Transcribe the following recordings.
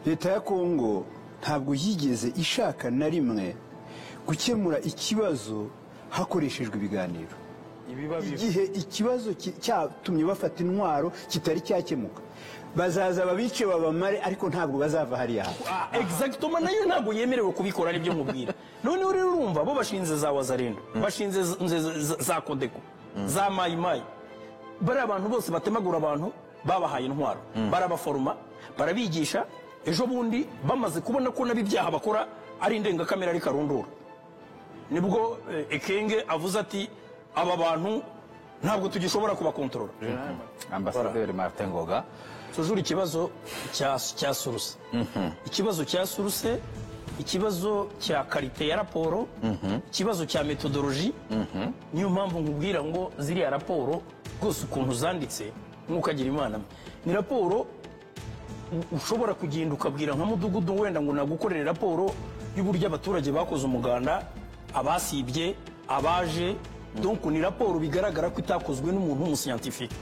Leta ya Kongo ntabwo yigeze ishaka na rimwe gukemura ikibazo hakoreshejwe ibiganiro. Igihe ikibazo cyatumye bafata intwaro kitari cyakemuka, bazaza babice babamare, ariko ntabwo bazava hariya. Exactement, nayo ntabwo yemerewe kubikora, nibyo mubwira. Noneho rero urumva bo bashinze za Wazalendo, bashinze za Codeco, za Mayimayi, bariya abantu bose batemagura abantu babahaye intwaro, barabaforoma, barabigisha. Ejo bundi bamaze kubona ko nabo ibyaha bakora ari indengakamere, ari karundura, nibwo Ekenge avuze ati aba bantu ntabwo tugishobora kubakontorora. Ambasaderi Martin Ngoga. Tujure ikibazo cya source, ikibazo cya source, ikibazo cya qualité ya raporo, ikibazo cya méthodologie. Niyo mpamvu nkubwira ngo ziriya raporo rwose ukuntu zanditse, nk'uko agira Imana, ni raporo ushobora kugenda ukabwira nka mudugudu wenda ngo nagukorere raporo y'uburyo abaturage bakoze umuganda, abasibye, abaje. Donc ni raporo bigaragara ko itakozwe n'umuntu w'umuscientifique.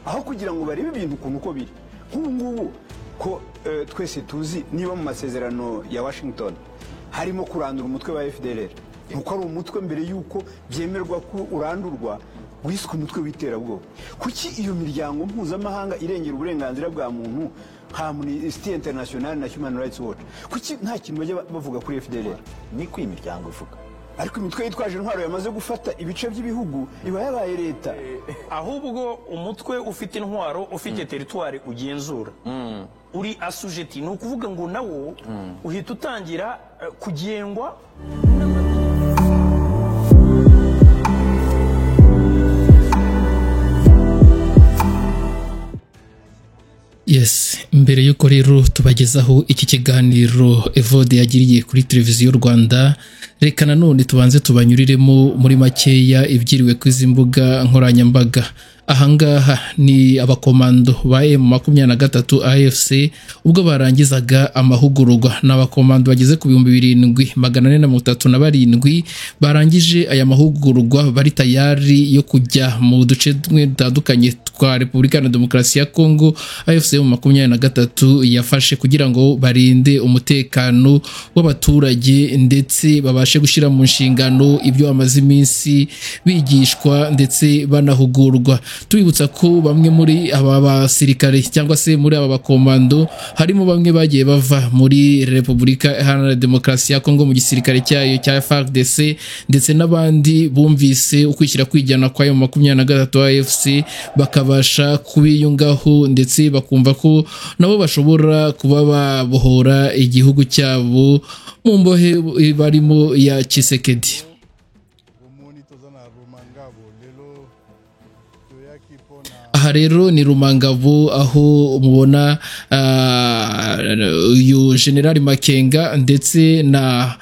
Aho kugira ngo barebe ibintu ukuntu uko biri nk'ubu ngubu, ko twese tuzi niba mu masezerano ya Washington harimo kurandura umutwe wa FDLR, nuko ari umutwe mbere y'uko byemerwa ko urandurwa wiswe umutwe w'iterabwoba. Kuki iyo miryango mpuzamahanga irengera uburenganzira bwa muntu nka Amnesty International na Human Rights Watch, kuki nta kintu bajya bavuga kuri FDLR? Niko iyi miryango ivuga. Ariko imitwe yitwaje intwaro yamaze gufata ibice by'ibihugu iba yabaye leta. Ahubwo umutwe ufite intwaro, ufite territoire ugenzura, uri assujetti, ni ukuvuga ngo nawo uhita utangira kugengwa. Yes, mbere y'uko rero tubagezaho iki kiganiro Evode yagiriye kuri Televiziyo Rwanda, reka nanone tubanze tubanyuriremo muri makeya ibyiriwe ku izi mbuga nkoranyambaga. Ahangaha ni abakomando ba M23 AFC ubwo barangizaga amahugurwa. Ni abakomando bageze ku 7437 barangije aya mahugurwa, bari tayari yo kujya mu duce tumwe dutandukanye twa Repubulika na Demokarasi ya Kongo AFC M23 yafashe, kugira ngo barinde umutekano w'abaturage ndetse babashe gushyira mu nshingano ibyo bamaze iminsi bigishwa ndetse banahugurwa. Tubibutsa ko bamwe muri aba basirikare cyangwa se muri aba bakomando harimo bamwe bagiye bava muri Repubulika Iharanira Demokarasi ya Kongo mu gisirikare cyayo cya FARDC, ndetse n'abandi bumvise ukwishyira kwijyana kwa M23 AFC bakabasha kubiyungaho, ndetse bakumva ko nabo bashobora kuba babohora igihugu cyabo mu mbohe barimo ya Tshisekedi. Aha rero ni Rumangabo, aho mubona uyu General Makenga ndetse na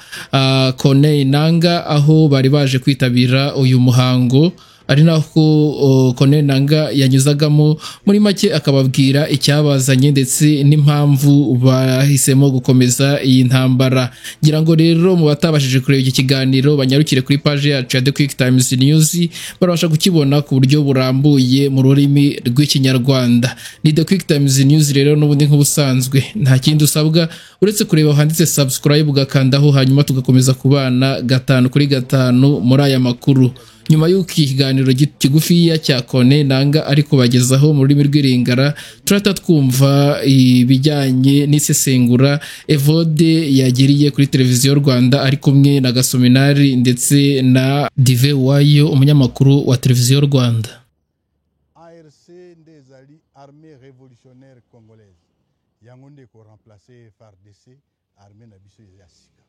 Corneille Nanga, aho bari baje kwitabira uyu muhango, ari naho Corneille Nanga yanyuzagamo muri make akababwira icyabazanye ndetse n'impamvu bahisemo gukomeza iyi ntambara. Ngira ngo rero mu batabashije kureba iki kiganiro banyarukire kuri page yacu ya The Quick Times News, barabasha kukibona ku buryo burambuye mu rurimi rw'Ikinyarwanda. Ni The Quick Times News rero n'ubundi nk'ubusanzwe nta kindi usabwa uretse kureba handitse subscribe ugakandaho, hanyuma tugakomeza kubana 5 kuri 5 muri aya makuru. Nyuma y'uko ikiganiro kigufiya cya Corneille Nanga ari kubagezaho mu rurimi rw'Iringara, turata twumva ibijyanye n'isesengura Evode yagiriye kuri Televiziyo Rwanda ari kumwe na Gasominari ndetse na Dive Wayo, umunyamakuru wa Televiziyo Rwanda. ARC nde ezali Armée révolutionnaire congolaise, yango nde koremplace FARDC. Armée na biso ya sika,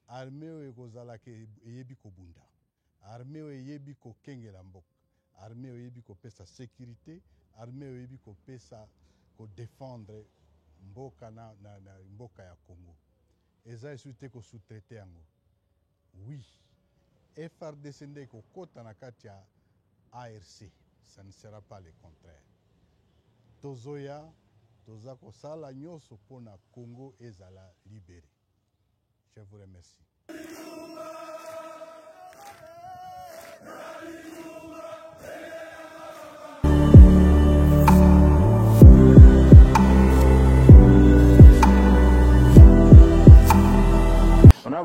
armée oyo ekozalaka eyebi kobunda, armée oyo eyebi kokengela mboka, armée oyo eyebi kopesa sécurité, armée oyo eyebi kopesa kodéfendre mboka na mboka ya Congo. Eza esuki te kosous-traiter yango. Oui, FARDC nde ekokɔta na kati ya ARC, ça ne sera pas le contraire. Tozoya, toza kosala nyonso mpona Congo ezala libéré. Je vous remercie.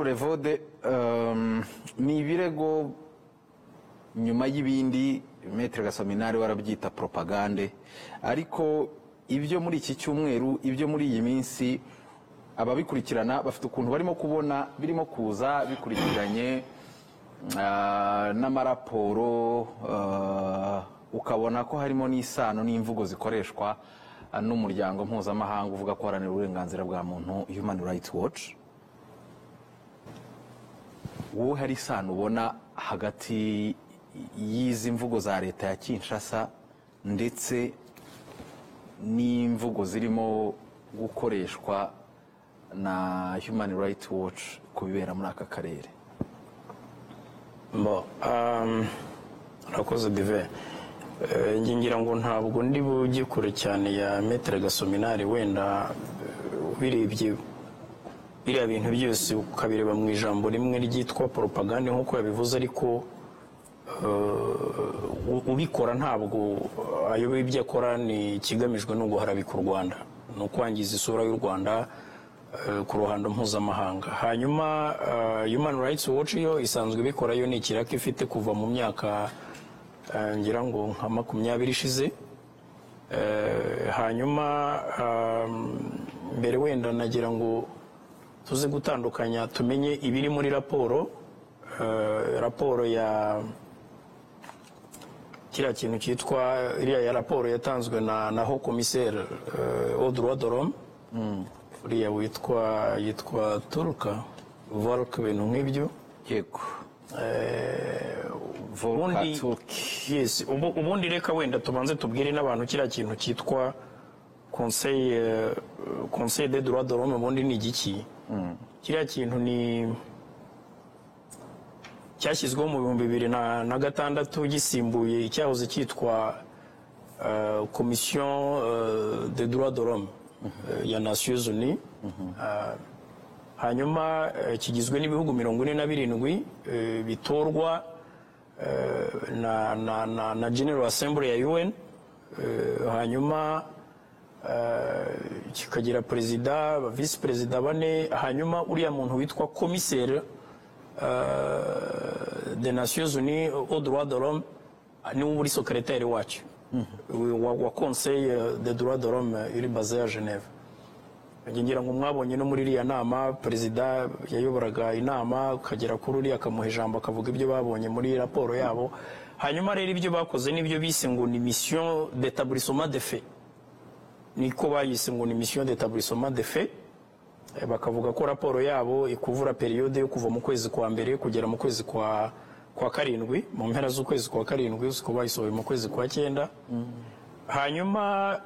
Honorable Evode, ni ibirego nyuma y'ibindi. Maître Gasominari warabyita propagande, ariko ibyo muri iki cyumweru, ibyo muri iyi minsi, ababikurikirana bafite ukuntu barimo kubona birimo kuza bikurikiranye n'amaraporo, ukabona ko harimo n'isano n'imvugo zikoreshwa n'umuryango mpuzamahanga uvuga ko uharanira uburenganzira bwa muntu, Human Rights Watch. Wowe hari isano ubona hagati y'izi mvugo za leta ya Kinshasa ndetse n'imvugo zirimo gukoreshwa na Human Rights Watch ku bibera muri aka karere? Bo, urakoze, Dive. Njye ngira ngo ntabwo ndi bujye kure cyane ya Maître Gasominari. Wenda ubirebye biriya bintu byose ukabireba mu ijambo rimwe ryitwa propagande nk'uko yabivuze, ariko ubikora ntabwo ayobewe ibyo akora. Ni ikigamijwe ni uguharabika u Rwanda, ni ukwangiza isura y'u Rwanda ku ruhando mpuzamahanga. Hanyuma Human Rights Watch yo isanzwe ibikora, yo ni ikiraka ifite kuva mu myaka ngira ngo nka 20 ishize. Hanyuma mbere wenda nagira ngo tuze gutandukanya, tumenye ibiri muri raporo, raporo ya kiriya kintu cyitwa iriya ya raporo yatanzwe na haut commissaire aux droits de l'homme, uriya witwa yitwa Turuka Volker, ibintu nk'ibyo. Yego, Volker Turk. Yes, ubundi reka wenda tubanze tubwire n'abantu kiriya kintu cyitwa conseil des droits de l'homme ubundi ni igiki. Kiriya kintu ni cyashyizweho mu 2006, gisimbuye icyahoze cyitwa commission des droits de l'homme ya Nations Unies. Hanyuma kigizwe n'ibihugu 47 bitorwa na General Assembly ya UN. Hanyuma kikagira perezida, visi perezida bane. Hanyuma uriya muntu witwa commissaire des Nations Unies aux droits de l'homme niwe uri secrétaire wacyo wa Conseil des droits de l'homme iri basé à Genève. Njye ngira ngo mwabonye no muri iriya nama, perezida yayoboraga inama ukagera kuri uriya akamuha ijambo, akavuga ibyo babonye muri raporo yabo. Hanyuma rero ibyo bakoze nibyo bise ngo ni mission d'établissement des faits, niko bayise ngo ni mission d'établissement des faits. Bakavuga ko raporo yabo ikuvura période yo kuva mu kwezi kwa mbere kugera mu kwezi kwa karindwi, mu mpera z'ukwezi kwa karindwi, uzi ko bayisohoye mu kwezi kwa cyenda. Hanyuma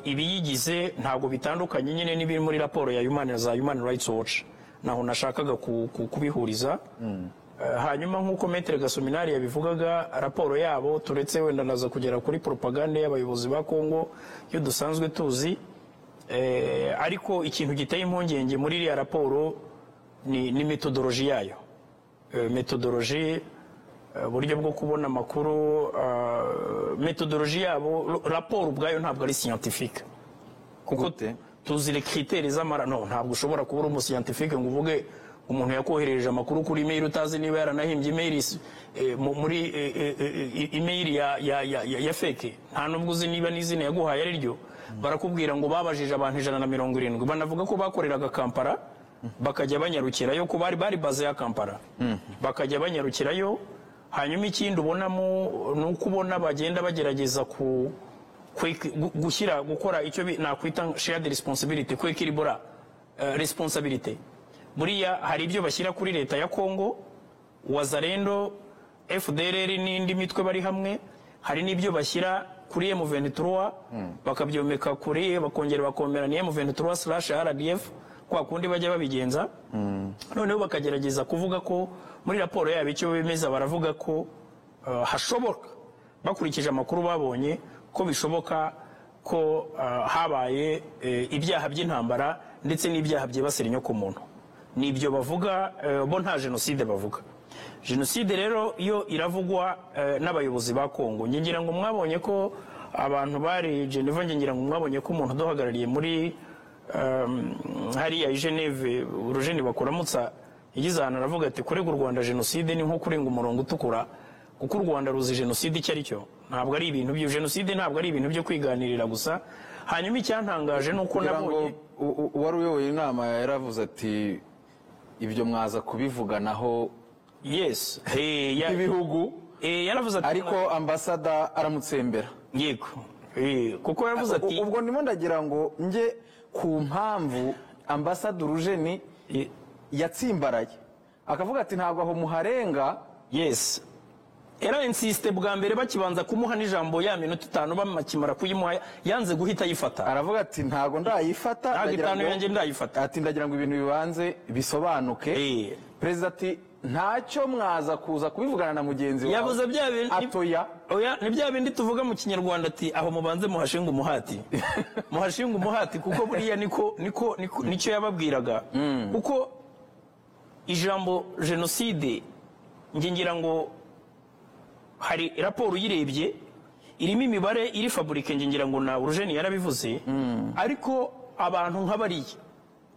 ibiyigize ntabwo bitandukanye nyine n'ibiri muri raporo ya za Human Rights Watch, naho nashakaga kubihuriza. Hanyuma nk'uko Maître Gasominari yabivugaga, raporo yabo, turetse wenda naza kugera kuri propagande y'abayobozi ba Congo yo dusanzwe tuzi, ariko ikintu giteye impungenge muri iriya raporo ni méthodologie yayo. Méthodologie, uburyo bwo kubona amakuru, méthodologie yabo, raporo ubwayo ntabwo ari scientifique kuko Gute? tuzi les critères z'amara. No, ntabwo ushobora kuba uri umuscientifique ngo uvuge umuntu yakoherereje amakuru kuri email utazi niba yaranahimbye email muri email ya fake, nta nubwo uzi niba n'izina yaguhaye ari ryo. Barakubwira ngo babajije abantu 170, banavuga ko bakoreraga Kampala, bakajya banyarukirayo, ko bari basé ya Kampala, bakajya banyarukirayo. Hanyuma ikindi ubonamo ni uko ubona bagenda bagerageza ku gushyira gukora icyo nakwita shared responsibility, kwekiribura responsabilité. Buriya hari ibyo bashyira kuri leta ya Congo, Wazalendo, FDLR n'indi mitwe bari hamwe, hari n'ibyo bashyira kuri M23, bakabyomeka kuri, bakongera bakomera ni M23/RDF, kwa kundi bajya babigenza. Noneho bakagerageza kuvuga ko muri raporo yabo icyo bemeza, baravuga ko hashoboka, bakurikije amakuru babonye, ko bishoboka ko habaye ibyaha by'intambara ndetse n'ibyaha byibasira inyokomuntu. Nibyo bavuga. Bo nta jenoside bavuga. Jenoside rero yo iravugwa n'abayobozi ba Kongo. Njye ngira ngo mwabonye ko abantu bari Geneva, njye ngira ngo mwabonye ko umuntu uduhagarariye muri hariya i Geneve, Urujeni Bakuramutsa, Yagize ahantu aravuga ati: "Kurega u Rwanda jenoside ni nko kurenga umurongo utukura, kuko u Rwanda ruzi jenoside icyo ari cyo. Ntabwo ari ibintu byo, jenoside ntabwo ari ibintu byo kwiganirira gusa." Hanyuma icyantangaje ni uko Kugira ngo nabonye uwari uyoboye inama yaravuze ati: "Ibyo mwaza kubivuganaho Yes. ibihugu." Yaravuze ati Ariko ambasada aramutsembera. Yego. Kuko yavuze ati Ubwo ndimo ndagira ngo njye ku mpamvu ambasada Urujeni yatsimbaraye, akavuga ati: "Ntabwo aho muharenga." Yes, era insiste bwa mbere bakibanza kumuha n'ijambo, ya minota 5 bakimara kuyimuha, yanze guhita ayifata. Aravuga ati: "Ntabwo ndayifata." Ntabwo Ndagira 5 ngo yanjye ndayifata. Ati: "Ndagira ngo ibintu bibanze bisobanuke." Perezida ati: "Ntacyo, mwaza kuza kubivugana na mugenzi wawe." Yavuze bya bindi Atoya. Oya, ni bya bindi tuvuga mu Kinyarwanda ati: "Aho mubanze muhashinga umuhati, muhashinga umuhati," kuko buriya niko nicyo yababwiraga, kuko ijambo jenoside, njye ngira ngo hari raporo uyirebye irimo imibare iri fabriquée. Njye ngira ngo na Urujeni yarabivuze, ariko abantu nk'abariya,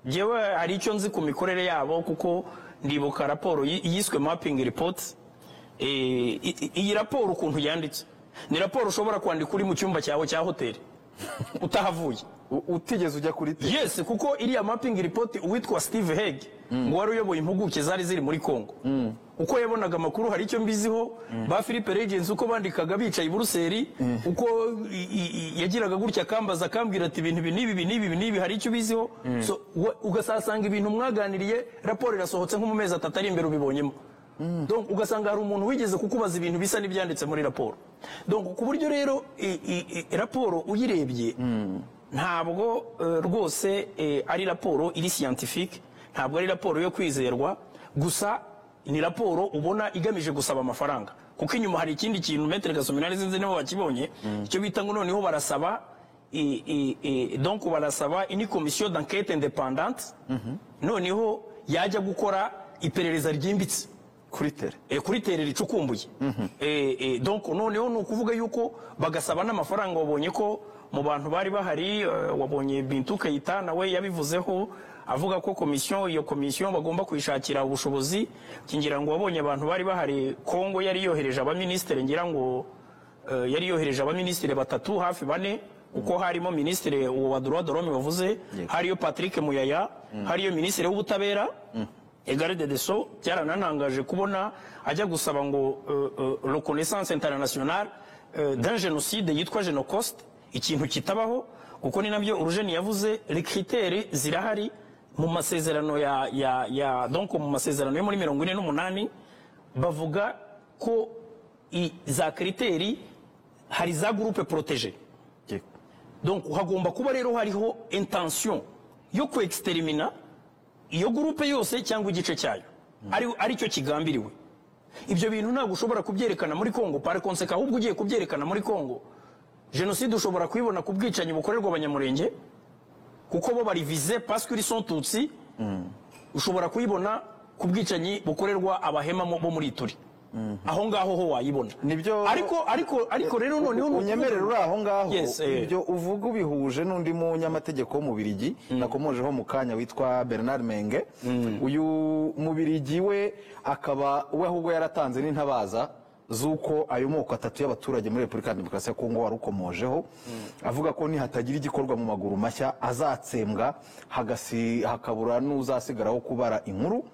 njyewe hari icyo nzi ku mikorere yabo, kuko ndibuka raporo yiswe mapping report. Iyi raporo ukuntu yanditse ni raporo ushobora kwandika uri mu cyumba cyawe cya hoteli utahavuye. Utigeze ujya kuri te Yes, kuko iriya mapping report, uwitwa Steve Hague, ngo wari uyoboye impuguke zari ziri muri Congo, uko yabonaga amakuru, hari icyo mbiziho, ba Philippe Regens uko bandikaga bicaye i Buruseli, uko yagiraga gutya akambaza, akambwira ati: "Ibintu ibi n'ibi, ibi n'ibi, ibi n'ibi, hari icyo ubiziho?" So ugasanga ibintu mwaganiriye, raporo irasohotse nko mu mezi 3 ari imbere ubibonyemo. Donc ugasanga hari umuntu wigeze kukubaza ibintu bisa n'ibyanditse muri raporo. Donc ku buryo rero raporo uyirebye ntabwo rwose ari raporo iri scientifique, ntabwo ari raporo yo kwizerwa. Gusa ni raporo ubona igamije gusaba amafaranga, kuko inyuma hari ikindi kintu, Maître Gasominari, sinzi niba bakibonye, icyo bita ngo noneho barasaba donc barasaba ini commission d'enquête indépendante, noneho yajya gukora iperereza ryimbitse kuri terrain. Kuri terrain ricukumbuye. Donc noneho ni ukuvuga yuko bagasaba n'amafaranga. Wabonye ko mu bantu bari bahari, wabonye Bintou Keita nawe yabivuzeho, avuga ko komisiyo, iyo komisiyo bagomba kuyishakira ubushobozi. Ngira ngo wabonye abantu bari bahari, Kongo yari yohereje abaminisitiri, ngira ngo yari yohereje abaminisitiri batatu, hafi bane, kuko harimo minisitiri uwo wa droit de l'homme bavuze, hariyo Patrick Muyaya, hariyo minisitiri w'ubutabera garde des Sceaux. Byaranantangaje kubona ajya gusaba ngo reconnaissance internationale d'un génocide yitwa Genocost, ikintu kitabaho, kuko ni nabyo Urujeni yavuze, les critères zirahari mu masezerano ya donc mu masezerano yo muri 48 bavuga ko za critères hari za groupe protégé. Donc hagomba kuba rero hariho intention yo kwextermina iyo groupe yose cyangwa igice cyayo, ari cyo kigambiriwe. Ibyo bintu ntabwo ushobora kubyerekana muri Congo. Par conséquent, ahubwo ugiye kubyerekana muri Congo, jenoside ushobora kuyibona ku bwicanyi bukorerwa Abanyamurenge, kuko bo bari visés parce qu'ils sont Tutsi. Ushobora kuyibona ku bwicanyi bukorerwa Abahema bo muri Ituri, aho ngaho ho wayibona. Nibyo. Ariko rero noneho ni ukuvuga Unyemerere uri aho ngaho. Yes. Ibyo uvuga ubihuje n'undi munyamategeko w'Umubirigi nakomojeho mu kanya witwa Bernard Maingain. Uyu Mubirigi we akaba we ahubwo yaratanze n'intabaza z'uko ayo moko atatu y'abaturage muri Repubulika ya Demokarasi ya Kongo wari ukomojeho, avuga ko nihatagira igikorwa mu maguru mashya azatsembwa, hakabura n'uzasigaraho kubara inkuru.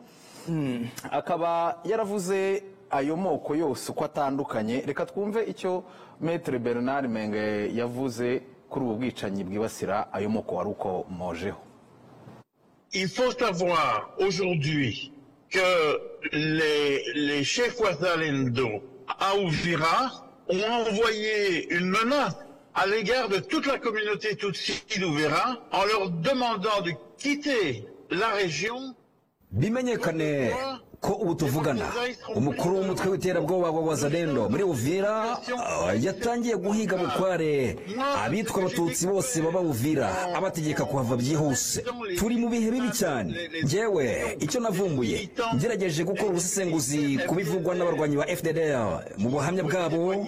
Akaba yaravuze ayo moko yose uko atandukanye. Reka twumve icyo Maître Bernard Maingain yavuze kuri ubu bwicanyi bwibasira ayo moko wari ukomojeho. Il faut savoir aujourd'hui que les chefs Wazalendo à Uvira ont envoyé une menace à l'égard de toute la communauté Tutsi d'Uvira en leur demandant de quitter la région. Bimenyekane ko ubu tuvugana umukuru w'umutwe w'iterabwoba wa Wazalendo muri Uvira yatangiye guhiga bukware abitwa Abatutsi bose baba Uvira, abategeka kuhava byihuse. Turi mu bihe bibi cyane. Njyewe icyo navumbuye ngerageje gukora ubusesenguzi ku bivugwa n'abarwanyi ba FDLR mu buhamya bwabo.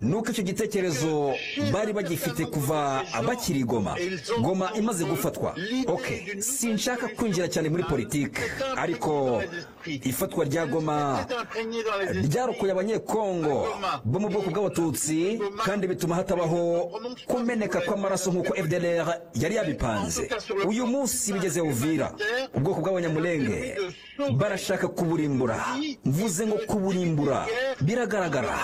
Ni uko icyo gitekerezo bari bagifite kuva bakiri Goma, Goma imaze gufatwa. Ok, sinshaka kwinjira cyane muri politike, ariko ifatwa rya Goma ryarokoye Abanyekongo bo mu bwoko bw'Abatutsi, kandi bituma hatabaho kumeneka kw'amaraso nk'uko FDLR yari yabipanze. Uyu munsi bigeze Uvira, ubwoko bw'Abanyamulenge barashaka kuburimbura. Mvuze ngo kuburimbura, biragaragara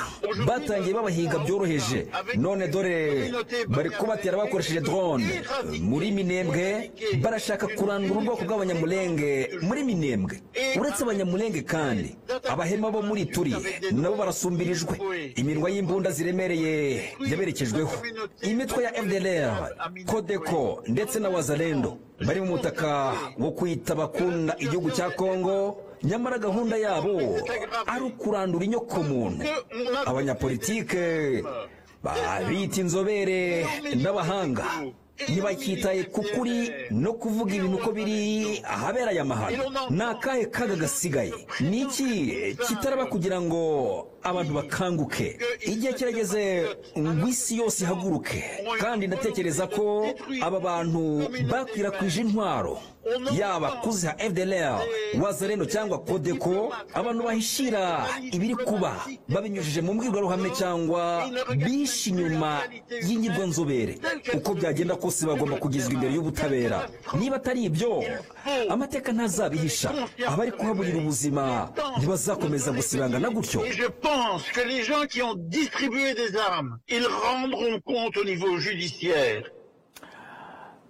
batangiye babahiga byoroheje, none dore bari kubatera bakoresheje drone muri Minembwe. Barashaka kurandura ubwoko bw'Abanyamulenge muri Minembwe. Uretse Abanyamulenge kandi, Abahema bo muri Turi nabo barasumbirijwe. Iminwa y'imbunda ziremereye yaberekejweho. Imitwe ya FDLR, Codeco ndetse na Wazalendo bari mu mutaka wo kwita bakunda igihugu cya Kongo, nyamara gahunda yabo ari ukurandura inyokomuntu. Abanyapolitike babita inzobere n'abahanga ntibakitaye ku kuri no kuvuga ibintu uko biri ahabera aya mahano. Ni akahe kaga gasigaye? Ni iki kitaraba kugira ngo abantu bakanguke? Igihe kirageze ngo isi yose ihaguruke, kandi ndatekereza ko aba bantu bakwirakwije intwaro, yaba kuziha FDLR, Wazalendo cyangwa Codeco, abantu bahishira ibiri kuba babinyujije mu mbwirwaruhame cyangwa bishe inyuma y'ingirwanzobere, uko byagenda kose bagomba kugezwa imbere y'ubutabera. Niba atari ibyo, amateka ntazabihisha. Abari kuhaburira ubuzima ntibazakomeza gusibangana gutyo. Et je pense que les gens qui ont distribué des armes, ils rendront compte au niveau judiciaire.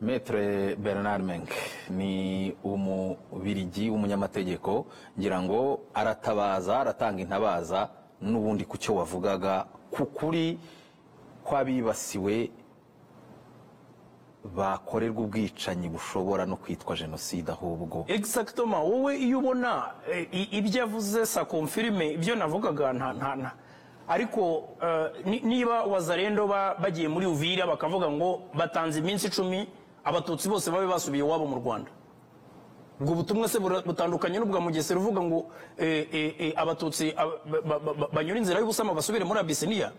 Maître Bernard Menk ni Umubirigi w'umunyamategeko. Ngira ngo aratabaza, aratanga intabaza n'ubundi ku cyo wavugaga, ku kuri kw'abibasiwe bakorerwa ubwicanyi bushobora no kwitwa jenoside ahubwo. Exactement. Wowe iyo ubona ibyo avuze, ça confirme ibyo navugaga. Nta ariko niba Wazalendo bagiye muri Uvira bakavuga ngo batanze iminsi 10, Abatutsi bose babe basubiye iwabo mu Rwanda, ubwo butumwa se butandukanye n'ubwa Mugesera uvuga ngo Abatutsi banyura inzira y'ubusama basubire muri Abisiniya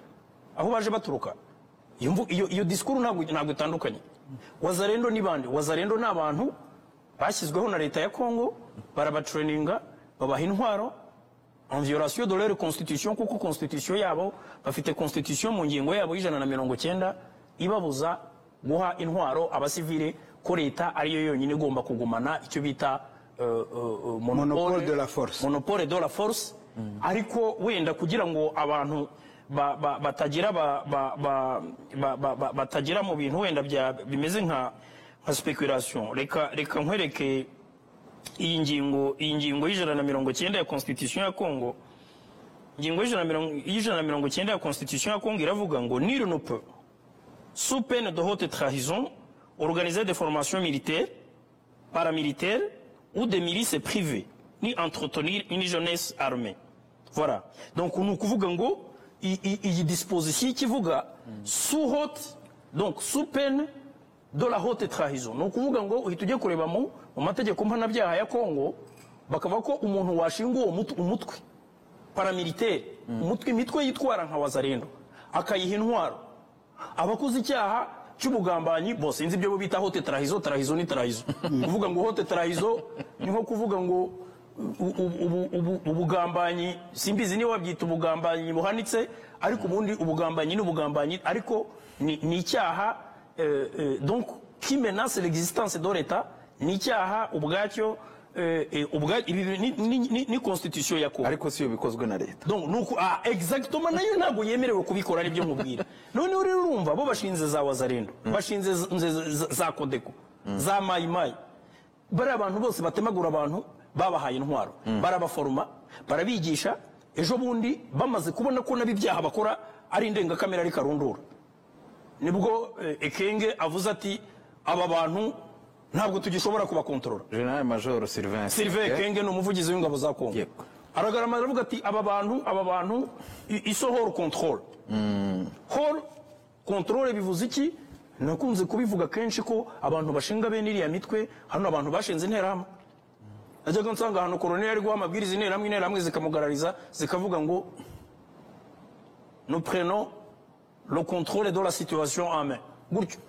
aho baje baturuka? Iyo discours ntabwo itandukanye. Wazalendo ni bande? Wazalendo ni abantu bashyizweho na leta ya Congo, barabatraininga, babaha intwaro en violation de leur constitution, kuko constitution yabo, bafite constitution mu ngingo yabo y'190 ibabuza guha intwaro abasivile, ko leta ariyo yonyine igomba kugumana icyo bita monopole de la force. Monopole de la force. Ariko wenda kugira ngo abantu batagira batagira mu bintu wenda bya bimeze nka speculation, reka nkwereke iyi ngingo y'190 ya constitution ya Congo. Ingingo y'190 ya constitution ya Congo iravuga ngo: "Nul ne peut, sous peine de haute trahison, organiser des formations militaires, paramilitaires ou des milices privées, ni entretenir une jeunesse armée." Voilà. Donc ni ukuvuga ngo iyi disposition ikivuga sous haute, donc sous peine de la haute trahison, ni ukuvuga ngo uhita ujye kureba mu mategeko mpanabyaha ya Congo, bakavuga ko umuntu washinga uwo umutwe paramilitaire, umutwe, imitwe yitwara nka Wazalendo, akayiha intwaro, abakoze icyaha cy'ubugambanyi. Bo sinzi ibyo bo bita haute trahison. Trahison ni trahison. Kuvuga ngo haute trahison ni nko kuvuga ngo ubugambanyi, simbizi niba wabyita ubugambanyi buhanitse, ariko ubundi ubugambanyi ni ubugambanyi, ariko ni icyaha donc qui menace l'existence de l'État, ni icyaha ubwacyo. Ibi ni constitution ya Congo. Ariko si iyo bikozwe na leta. Donc nuko, exactement, nayo ntabwo yemerewe kubikora, aribyo nkubwira. Noneho rero urumva bo bashinze za Wazalendo, bashinze za Codeco, za Mayimayi, bariya abantu bose batemagura abantu, babahaye intwaro, barabaforoma, barabigisha. Ejo bundi bamaze kubona ko nabo ibyaha bakora ari indengakamere, ari karundura, nibwo Ekenge avuze ati: "Aba bantu ntabwo tugishobora kubakontorora." General Major Sylvain Sylvain Ekenge ni umuvugizi w'ingabo za Kongo. Aragarama, aravuga ati: Aba bantu iso hors contrôle." Hors contrôle bivuze iki? Nakunze kubivuga kenshi ko abantu bashinga bene iriya mitwe, hano abantu bashinze Interahamwe, najyaga nsanga ahantu koroneli ari guha amabwiriza Interahamwe, Interahamwe zikamugarariza, zikavuga ngo: "Nous prenons le contrôle de la situation en main, gutyo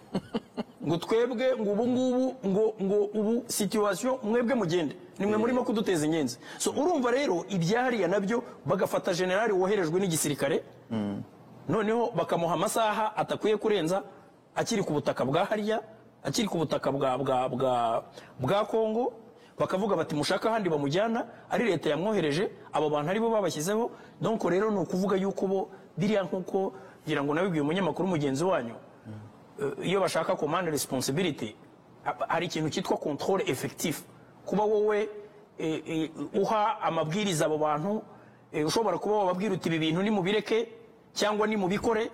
ngo twebwe ngo ubu ngubu ngo ubu situation, mwebwe mugende, nimwe murimo kuduteza inyenzi. So urumva rero ibyahariya nabyo, bagafata generali woherejwe n'igisirikare, noneho bakamuha amasaha atakwiye kurenza akiri ku butaka bwa hariya, akiri ku butaka bwa Kongo, bakavuga bati mushaka ahandi bamujyana, ari leta yamwohereje, abo bantu aribo babashyizeho. Donc rero ni ukuvuga yuko bo biriya, nkuko ngira ngo nabibwiye umunyamakuru mugenzi wanyu, iyo bashaka command responsibility, hari ikintu cyitwa contrôle effectif, kuba wowe uha amabwiriza abo bantu, ushobora kuba wababwira uti ibi bintu nimubireke cyangwa nimubikore,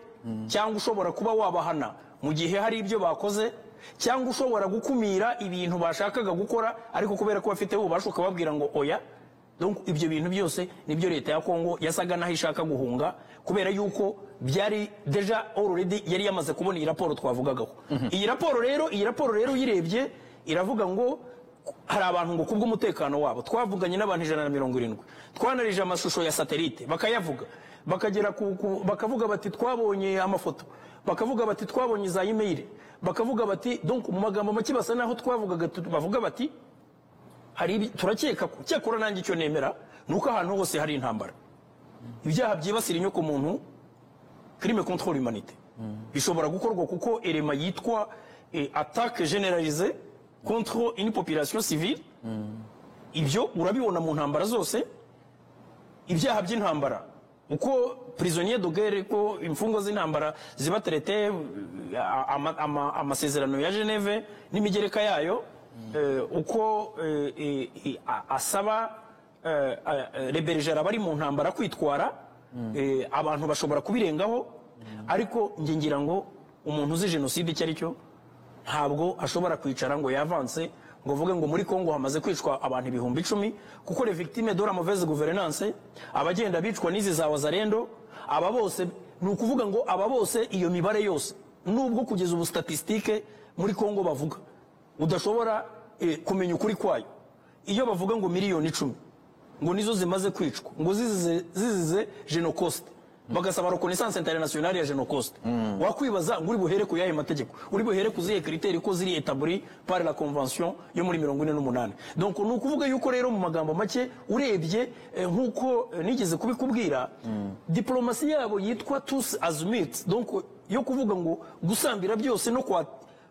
cyangwa ushobora kuba wabahana mu gihe hari ibyo bakoze, cyangwa ushobora gukumira ibintu bashakaga gukora, ariko kubera ko bafite ububasha ukababwira ngo oya. Donc ibyo bintu byose nibyo leta ya Kongo yasaga naho ishaka guhunga, kubera yuko byari déjà already yari yamaze kubona iyi raporo twavugagaho. Iyi raporo rero uyirebye iravuga ngo hari abantu ngo kubw'umutekano wabo twavuganye n'abantu 170, twanarije amashusho ya satellite, bakayavuga, bakagera bakavuga bati twabonye amafoto, bakavuga bati twabonye za email, bakavuga bati, donc mu magambo make basa naho twavugaga bavuga bati hari turakeka ko. Cyakora nanjye icyo nemera ni uko ahantu hose hari intambara, ibyaha byibasira inyoko muntu, crime contre l'humanité, bishobora gukorwa, kuko élément yitwa attaque généralisée contre une population civile, ibyo urabibona mu ntambara zose. Ibyaha by'intambara, uko prisonnier de guerre, ko imfungwa z'intambara ziba traité, amasezerano ya Geneve n'imigereka yayo, uko asaba les belligérants bari mu ntambara kwitwara, abantu bashobora kubirengaho. Ariko njye ngira ngo umuntu uzi jenoside icyo ari cyo ntabwo ashobora kwicara ngo yavanse ngo uvuge ngo muri Kongo hamaze kwicwa abantu 10,000, kuko les victimes de la mauvaise gouvernance, abagenda bicwa n'izi za Wazalendo, aba bose, ni ukuvuga ngo aba bose, iyo mibare yose, nubwo kugeza ubu statistique muri Kongo bavuga udashobora kumenya ukuri kwayo, iyo bavuga ngo miliyoni 10 ngo nizo zimaze kwicwa ngo zizize Genocost, bagasaba reconnaissance internationale ya Genocost, wakwibaza ngo uri buhere ku yahe mategeko, uri buhere ku zihe critères, ko ziri établi par la convention yo muri 48? Donc ni ukuvuga yuko rero mu magambo make urebye, nk'uko nigeze kubikubwira, diplomasi yabo yitwa tous azimuts, donc yo kuvuga ngo gusambira byose no kwa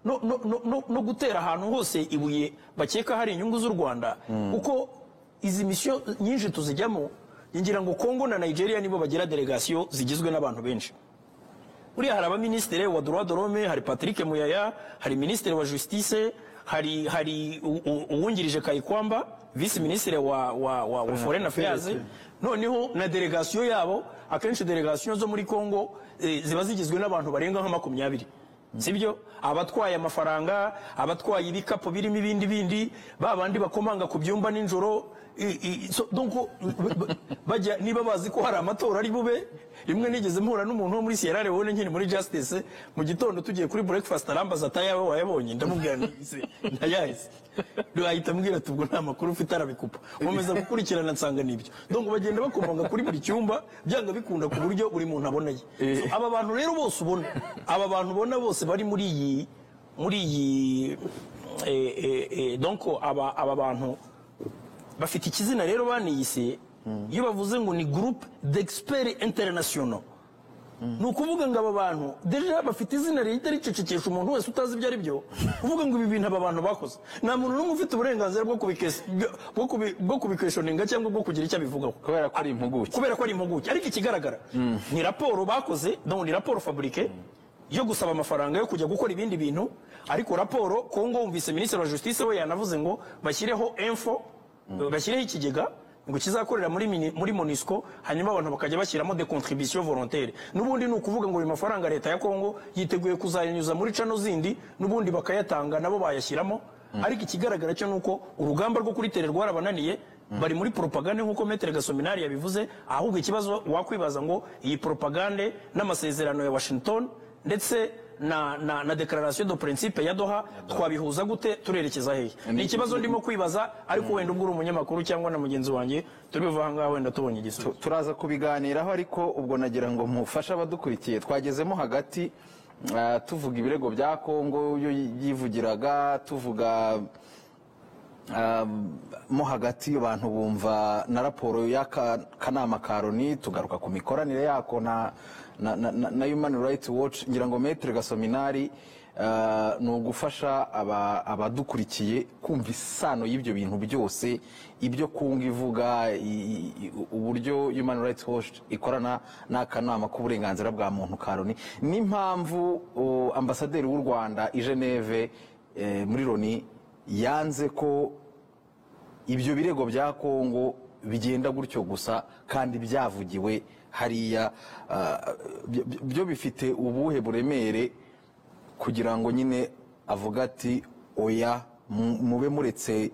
no, no, no, no, no gutera ahantu hose ibuye bakeka hari inyungu z'u Rwanda, kuko izi mission nyinshi tuzijyamo, ngira ngo Congo na Nigeria nibo bagira délégation zigizwe n'abantu benshi. Buriya hari abaminisitiri wa droit de l'homme, hari Patrick Muyaya, hari minisitiri wa justice, hari uwungirije Kayikwamba, vice ministre wa foreign affairs, noneho na délégation yabo. Akenshi délégation zo muri Congo ziba zigizwe n'abantu barenga nka 20, sibyo? Abatwaye amafaranga, abatwaye ibikapu birimo ibindi bindi, ba bandi bakomanga ku byumba nijoro, so, donc bajya niba bazi ko hari amatora ari bube. Rimwe nigeze mpura n'umuntu wo muri Sierra Leone nkiri muri justice, mu gitondo tugiye kuri breakfast, arambaza ati ayawe wayabonye? Ndamubwira nti se ntayahise, ahita ambwira ati ubwo nta makuru ufite, arabikupa. Nkomeza gukurikirana nsanga nibyo. Donc bagenda bakomanga kuri buri cyumba byanga bikunda, ku buryo buri muntu aboneye. So, aba bantu rero bose ubona, aba bantu ubona bose bari muri iyi donc aba bantu bafite ikizina rero baniyise, iyo bavuze ngo ni groupe d'experts internationaux, ni ukuvuga ngo aba bantu déjà bafite izina rihita ricecekesha umuntu wese utazi ibyo ari byo. Kuvuga ngo ibi bintu aba bantu bakoze, nta muntu n'umwe ufite uburenganzira bwo kubiquestioninga cyangwa bwo kugira icyo abivugaho. Kubera ko ari impuguke. Kubera ko ari impuguke. Ariko ikigaragara ni raporo bakoze, donc ni raporo fabriquée yo gusaba amafaranga yo kujya gukora ibindi bintu. Ariko raporo Kongo, wumvise minisitiri wa justice we yanavuze ngo bashyireho info, bashyireho ikigega ngo kizakorera muri MONUSCO, hanyuma abantu bakajya bashyiramo des contributions volontaires. N'ubundi ni ukuvuga ngo ayo mafaranga leta ya Kongo yiteguye kuzayanyuza muri canaux zindi, n'ubundi bakayatanga, nabo bayashyiramo. Ariko ikigaragara cyo ni uko urugamba rwo kuri terrain rwarabananiye, bari muri propagande nk'uko Maître Gasominari yabivuze. Ahubwo ikibazo wakwibaza ngo iyi propagande n'amasezerano ya Washington ndetse na déclaration de principe ya Doha? Twabihuza gute? Turerekeza hehe? Ni ikibazo ndimo kwibaza, ariko wenda ubwo uri umunyamakuru cyangwa na mugenzi wanjye, turi buve aha ngaha wenda tubonye igisubizo. Turaza kubiganiraho, ariko ubwo nagira ngo mufashe abadukurikiye. Twagezemo hagati, tuvuga ibirego bya Kongo yo yivugiraga, tuvuga mo hagati abantu bumva na raporo y'akanama ka Loni, tugaruka ku mikoranire yako na Human Rights Watch. Ngira ngo Maître Gasominari, ni ugufasha abadukurikiye kumva isano y'ibyo bintu byose, ibyo Kongo ivuga, uburyo Human Rights Watch ikorana n'akanama k'uburenganzira bwa muntu ka Loni, n'impamvu ambasaderi w'u Rwanda i Geneve, muri Loni, yanze ko ibyo birego bya Kongo bigenda gutyo gusa kandi byavugiwe hariya. Byo bifite ubuhe buremere kugira ngo nyine avuga ati: "Oya, mube muretse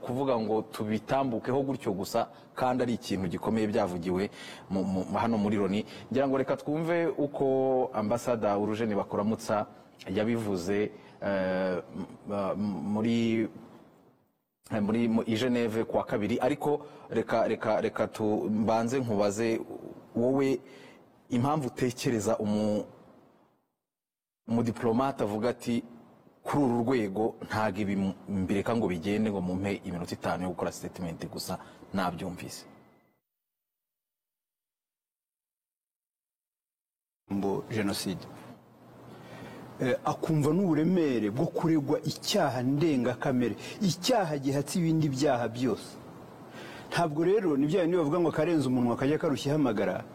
kuvuga ngo tubitambukeho gutyo gusa kandi ari ikintu gikomeye byavugiwe hano muri Loni"? Ngira ngo reka twumve uko ambasada Urujeni Bakuramutsa yabivuze muri i Geneve kuwa kabiri. Ariko reka mbanze nkubaze wowe impamvu utekereza umudiplomate avuga ati: "Kuri uru rwego ntabwo ibi mbireka ngo bigende, ngo mumpe iminota 5 yo gukora statement gusa nabyumvise." Mbo jenoside, akumva n'uburemere bwo kuregwa icyaha ndengakamere, icyaha gihatse ibindi byaha byose. Ntabwo rero ni bya bindi bavuga ngo akarenza umunwa kajya karushya ihamagara.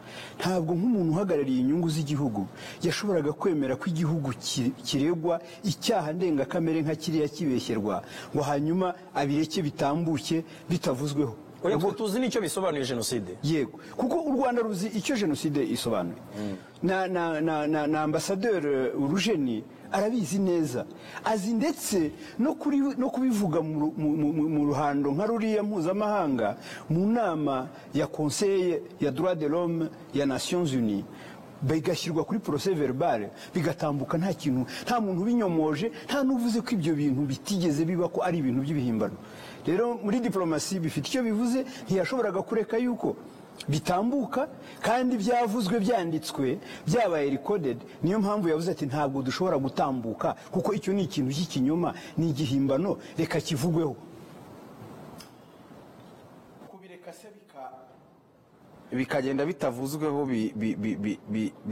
Ntabwo nk'umuntu uhagarariye inyungu z'igihugu yashoboraga kwemera ko igihugu kiregwa icyaha ndengakamere nka kiriya kibeshyerwa, ngo hanyuma abireke bitambuke bitavuzweho. Oya, twe tuzi n'icyo bisobanuye jenoside. Yego, kuko u Rwanda ruzi icyo jenoside isobanuye, na ambasaderi Urujeni arabizi neza, azi ndetse no kubivuga mu ruhando nka ruriya mpuzamahanga, mu nama ya Conseil ya droit de l'homme ya Nations Unies, bigashyirwa kuri procès verbal, bigatambuka nta kintu, nta muntu ubinyomoje, nta n'uvuze ko ibyo bintu bitigeze biba, ko ari ibintu by'ibihimbano. Rero muri diplomasi bifite icyo bivuze. Ntiyashoboraga kureka yuko bitambuka kandi byavuzwe, byanditswe, byabaye recorded. Niyo mpamvu yavuze ati: "Ntabwo dushobora gutambuka, kuko icyo ni ikintu cy'ikinyoma, ni igihimbano, reka kivugweho." Kubireka se bikagenda bitavuzweho.